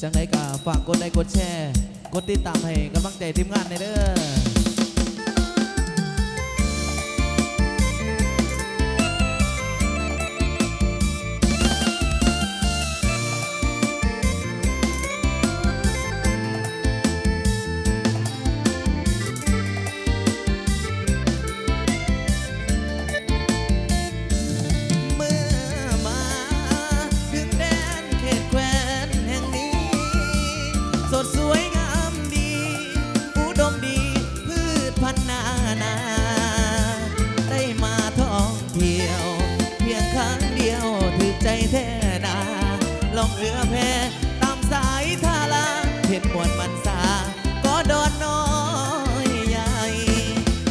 ຈັ່ງໃດກໍຝາກກົດໄລກົດແຊ ກົດຕິດຕາມໃຫ້ກຳລັງໃຈທີມງານແດ່ເດີ. ເມື່ອມາເຖິງແດນເຂດແຄວ້ນແຫ່ງນີ້ ສົດສວຍງາມດີ ອຸດົມດີພືດພັນນານາ ໄດ້ມາທ່ອງທ່ຽວພຽງຄັ້ງດຽວຖືກໃຈແທ້ນາ ລ່ອງເຮືອແພຕາມສາຍທາລາ ເຫັນມ່ວນມັນຊາ ກໍດອນນ້ອຍໃຫຍ່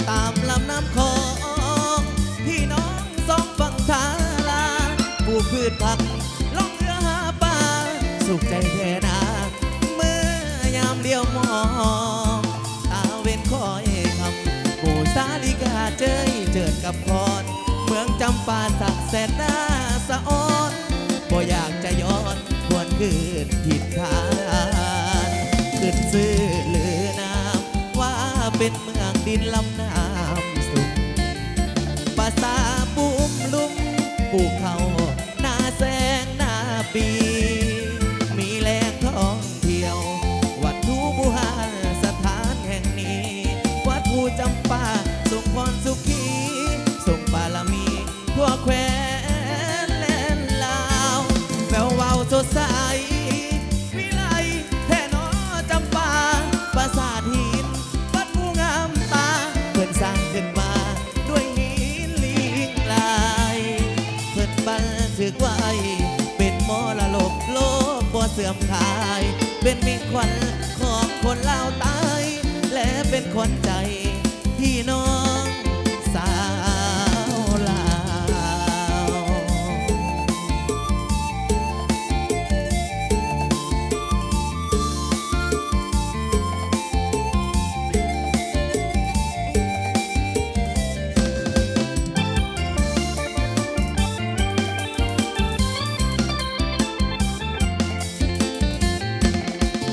ຕາມລຳນ້ຳຂອງ ພີ່ນ້ອງສອງຝັ່ງທາລາ ປູກພືດຜັກ ລ່ອງເຮືອຫາປາ ສຸກໃຈແທ້ນາ ເມື່ອຍາມຫຼຽວມອງ ຕາເວັນຄ້ອຍຄ່ຳ ປູສາລິກາເຈີຍເຈີດກັບຄອນ ເມືອງຈຳປາສັກແສນໜ້າສະອອນ ບໍ່ຢາກຈະຍ້ອນ ຫວນຄືນຖິ່ນຖານ ຂຶ້ນຊື່ລືນາມວ່າເປັນເມືອງດິນລຳນ້ຳຊຸ່ມ ປາສາດປຸ້ມລຸ່ມ ປູກເຂົ້ານາແຊງນາປີ ມີແຫຼ່ງທ່ອງທ່ຽວ ວັດຖຸບູຮານສະຖານແຫ່ງນີ້ ວັດພູຈຳປາ ສົມພອນສຸຂີ ສົ່ງບາລະມີ ທົ່ວແຄວ້ນແລນລາວ ແວວວາວສົດໃສ ວິໄລແທ້ໜໍຈຳປາ ປາສາດຫີນ ວັດພູງາມຕາ ເພິ່ນສ້າງຂຶ້ນມາດ້ວຍຫີນລີງລາຍ ເພິ່ນບັນທຶກໄວ້ເປັນມໍລະດົກໂລກບໍ່ເສື່ອມຄາຍ ເປັນມິ່ງຂວັນຂອງຄົນລາວໃຕ້ ແລະເປັນຂວັນໃຈ ພີ່ນ້ອງສາວລາວ.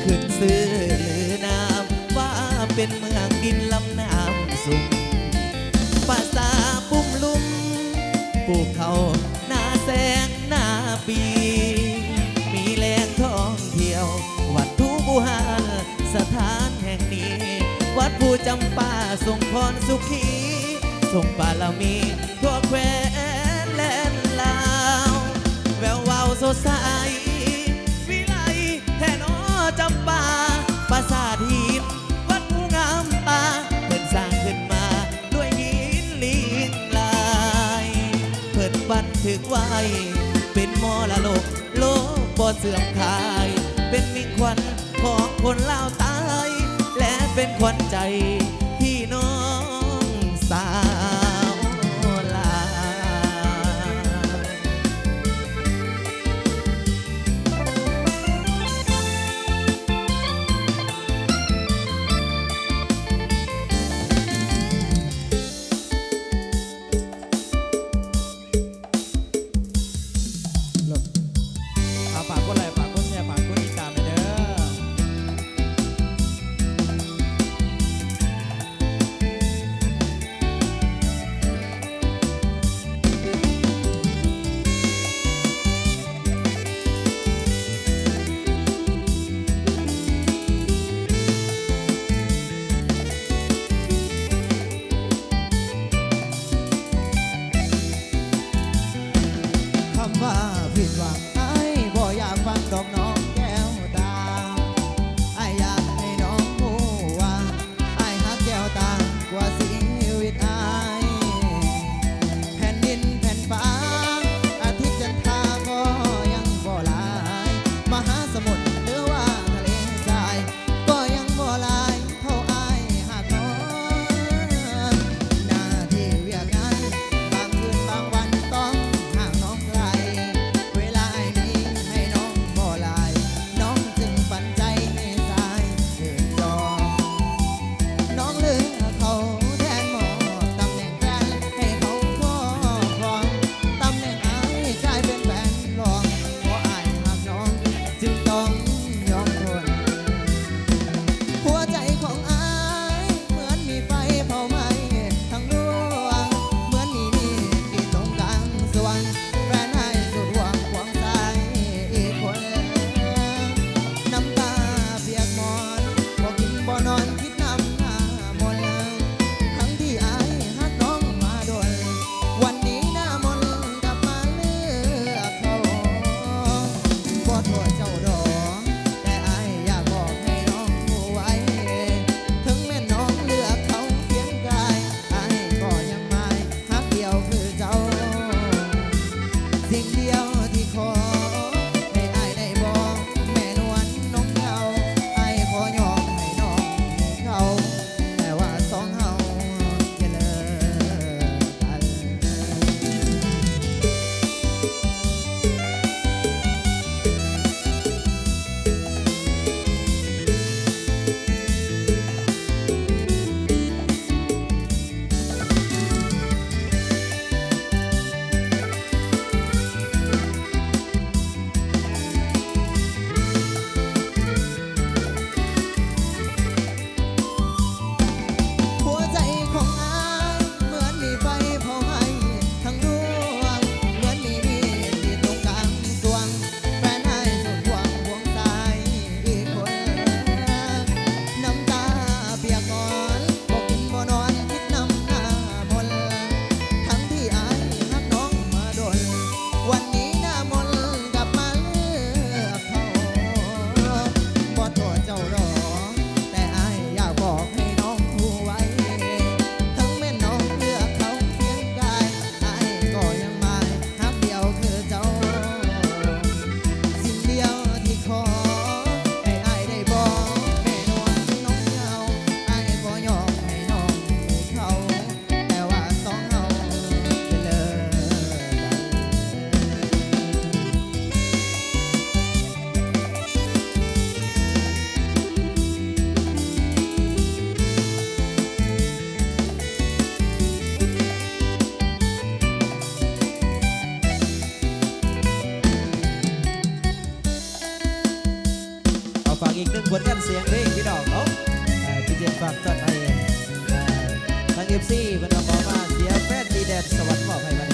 ຂຶ້ນຊື່ລືນາມວ່າເປັນເມືອງດິນລຳນ້ຳຊຸ່ມ ປາສາດປຸ້ມລຸ່ມ ປູກເຂົ້ານາແຊງນາປີ ມີແຫຼ່ງທ່ອງທ່ຽວ ວັດຖຸບູຮານສະຖານແຫ່ງນີ້ ວັດພູຈຳປາ ສົ່ງພອນສຸຂີ ສົ່ງບາລະມີ ທົ່ວແຄວ້ນແລນລາວ ແວວວາວສົດໃສ ວິໄລແທ້ໜໍຈຳປາ ປາສາດຫີນ ວັດພູງາມຕາ ເພິ່ນສ້າງຂຶ້ນມາດ້ວຍຫີນລີງລາຍ ເພິ່ນບັນທຶກໄວ້ເປັນມໍລະດົກ ໂລກບໍ່ເສື່ອມຄາຍ ເປັນມິ່ງຂວັນຂອງຄົນລາວໃຕ້ ແລະເປັນຂວັນໃຈພີ່ນ້ອງສາວລາວ. ເລີດ ອ່າ ຝາກກົດໄລ ຝາກກົດແຊ ຝາກກົດຕິດຕາມໃຫ້ເດີ. ຄຳວ່າຜິດຫວັງ ອ້າຍບໍ່ຢາກຟັງດອກນ້ອງແກ້ວຕາ ອ້າຍຢາກໃຫ້ນ້ອງຮູ້ວ່າ ອ້າຍຮັກແກ້ວຕາກວ່າຊີວິດອ້າຍ ແຜ່ນດິນແຜ່ນຟ້າ ອາທິດຈັນທາກໍຍັງບໍ່ລາຍ ມະຫາສະໝຸດຫຼືວ່າທະເລຊາຍ ກໍຍັງບໍ່ລາຍເທົ່າອ້າຍຮັກນ້ອງ ໜ້າທີ່ວຽກງານ ບາງຄືນບາງວັນຕ້ອງຫ່າງນ້ອງໄກລ ເວລາອ້າຍມີໃຫ້ນ້ອງບໍ່ຫຼາ ຝາກອີກໜຶ່ງຜົນງານສຽງເພງພີ່ນ້ອງເນາະ ເອີ ທີ່ເຈັນຝາກຕ້ອນໃຫ້ ເອີ ທາງເອັຟຊີເພິ່ນເອົາເຂົ້າມາ ເສຍແຟນທີ່ແດນສະຫວັນ ມອບໃຫ້ບັດ